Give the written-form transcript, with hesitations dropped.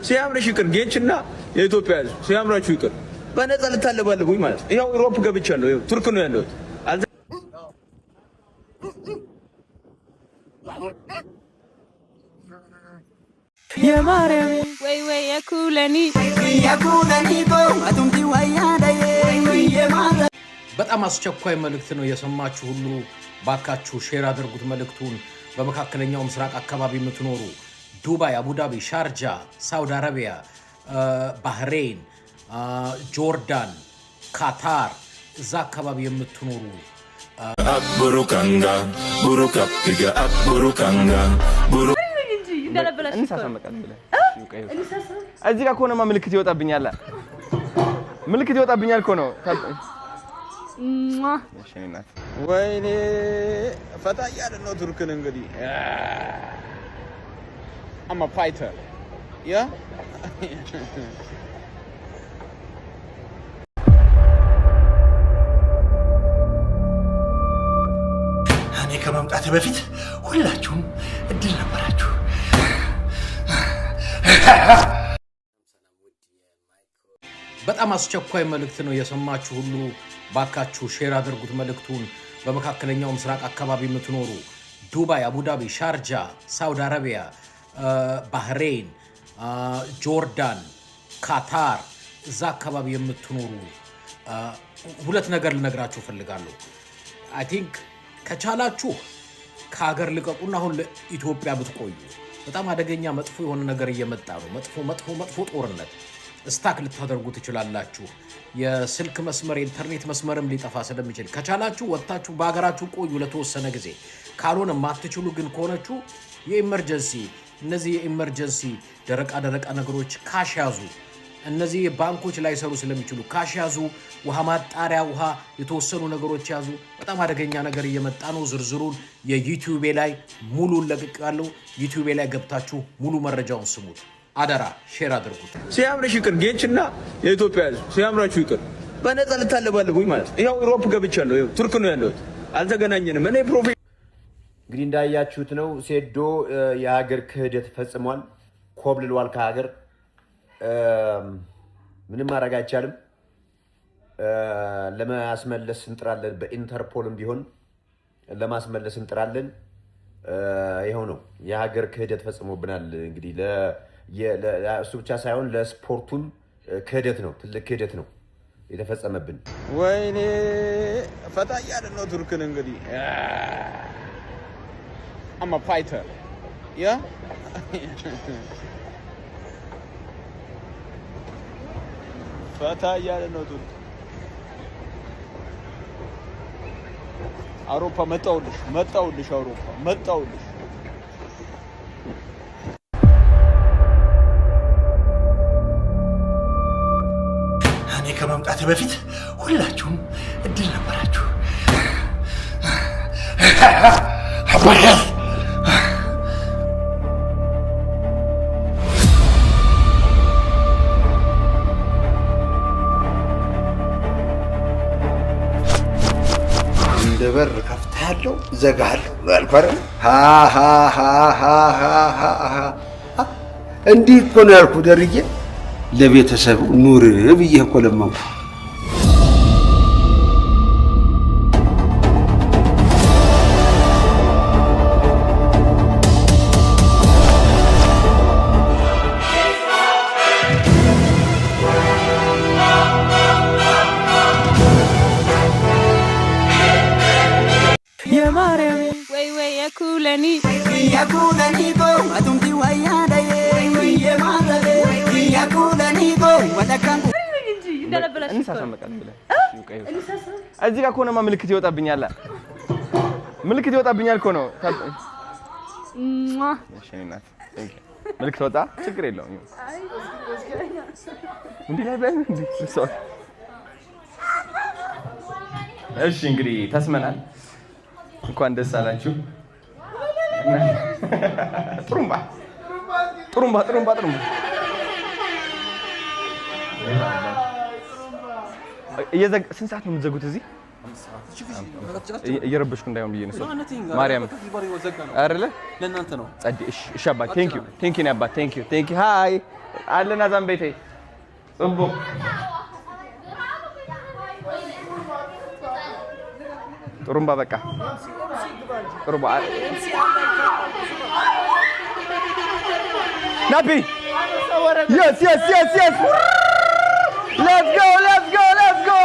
ሲያምርሽ ይቅር ጌችና የኢትዮጵያ ሕዝብ ሲያምራችሁ ይቅር። በነፃ ልታለባልቡኝ ማለት ነው። ይኸው Europe ገብቻለሁ። ይኸው ቱርክ ነው ያለሁት። ወይ ወይ የኩለኒ በጣም አስቸኳይ መልእክት ነው። የሰማችሁ ሁሉ ባካችሁ share አድርጉት መልእክቱን። በመካከለኛው ምስራቅ አካባቢ የምትኖሩ ዱባይ፣ አቡዳቢ፣ ሻርጃ፣ ሳውዲ አረቢያ፣ ባህሬን፣ ጆርዳን፣ ካታር እዛ አካባቢ የምትኖሩ እዚህ ጋር ከሆነማ ምልክት ይወጣብኛል። ምልክት ይወጣብኛል እኮ ነው። ወይኔ ፈታ እያለን ነው ቱርክን እንግዲህ። I'm a fighter, yeah. እኔ ከመምጣቴ በፊት ሁላችሁም እድል ነበራችሁ። በጣም አስቸኳይ መልእክት ነው። የሰማችሁ ሁሉ ባካችሁ share አድርጉት መልእክቱን። በመካከለኛው ምስራቅ አካባቢ የምትኖሩ ዱባይ፣ አቡዳቢ፣ ሻርጃ፣ ሳውዲ አረቢያ፣ ባህሬን፣ ጆርዳን፣ ካታር እዛ አካባቢ የምትኖሩ ሁለት ነገር ልነግራችሁ እፈልጋለሁ። I think ከቻላችሁ ከሀገር ልቀቁና አሁን ለኢትዮጵያ ብትቆዩ በጣም አደገኛ መጥፎ የሆነ ነገር እየመጣ ነው። መጥፎ መጥፎ መጥፎ ጦርነት stuck ልታደርጉ ትችላላችሁ። የስልክ መስመር የኢንተርኔት መስመርም ሊጠፋ ስለሚችል ከቻላችሁ ወጥታችሁ በሀገራችሁ ቆዩ ለተወሰነ ጊዜ። ካልሆነ ማትችሉ ግን ከሆነችሁ የ emergency እነዚህ የ emergency ደረቃ ደረቃ ነገሮች cash ያዙ። እነዚህ ባንኮች ላይሰሩ ስለሚችሉ cash ያዙ። ውሃ ማጣሪያ ውሃ፣ የተወሰኑ ነገሮች ያዙ። በጣም አደገኛ ነገር እየመጣ ነው። ዝርዝሩን የዩቲዩቤ ላይ ሙሉን ለቅቄያለሁ። ዩቲዩቤ ላይ ገብታችሁ ሙሉ መረጃውን ስሙት። አደራ share አድርጉት። ሲያምርሽ ይቅር ጌችና የኢትዮጵያ ሕዝብ ሲያምራችሁ ይቅር። በነፃ ልታለባልቡኝ ማለት ነው። ይኸው Europe ገብቻለሁ። ይኸው ቱርክ ነው ያለሁት። አልተገናኘንም። እኔ ፕሮፌ እንግዲህ እንዳያችሁት ነው። ሴዶ የሀገር ክህደት ፈጽሟል። ኮብልሏል ከሀገር። ምንም ማድረግ አይቻልም። ለማስመለስ እንጥራለን። በኢንተርፖልም ቢሆን ለማስመለስ እንጥራለን። ይኸው ነው፣ የሀገር ክህደት ፈጽሞብናል። እንግዲህ እሱ ብቻ ሳይሆን ለስፖርቱም ክህደት ነው፣ ትልቅ ክህደት ነው የተፈጸመብን። ወይኔ ፈታ እያለን ነው ቱርክን እንግዲህ። I'm a fighter, yeah. ፈታ እያለን ነው ቱርክ። አውሮፓ መጣሁልሽ፣ መጣሁልሽ፣ አውሮፓ መጣሁልሽ። እኔ ከመምጣቴ በፊት ሁላችሁም እድል ነበራችሁ። እንደ በር ከፍታለሁ ዘጋለሁ ያልኩህ አይደል? ሃሃሃሃሃሃ እንዲህ እኮ ነው ያልኩህ። ደርዬ ለቤተሰብ ኑር ብዬ እኮ ለመንኩ። ወይ ወይ የኩለኒ እዚህ ጋር ከሆነማ ምልክት ይወጣብኛል። ምልክት ይወጣብኛል እኮ ነው። ምልክት ወጣ፣ ችግር የለውም። እንዲህ ላይ እሺ፣ እንግዲህ ተስመናል። እንኳን ደስ አላችሁ። ጥሩምባ ጥሩምባ ጥሩምባ ጥሩምባ ስንት ሰዓት ነው የምትዘጉት እዚህ? እየረበሽኩ እንዳይሆን ብዬ ነው። ሰው ማርያም አይደለ? ለእናንተ ነው። ጸዴ። እሺ እሺ አባት፣ thank you, thank you አባት፣ thank you, thank you። Hi አለና ዛምቤቴ ጽቡቅ። ጥሩምባ፣ በቃ ጥሩምባ። ናፒ፣ yes, let's go, let's go, let's go።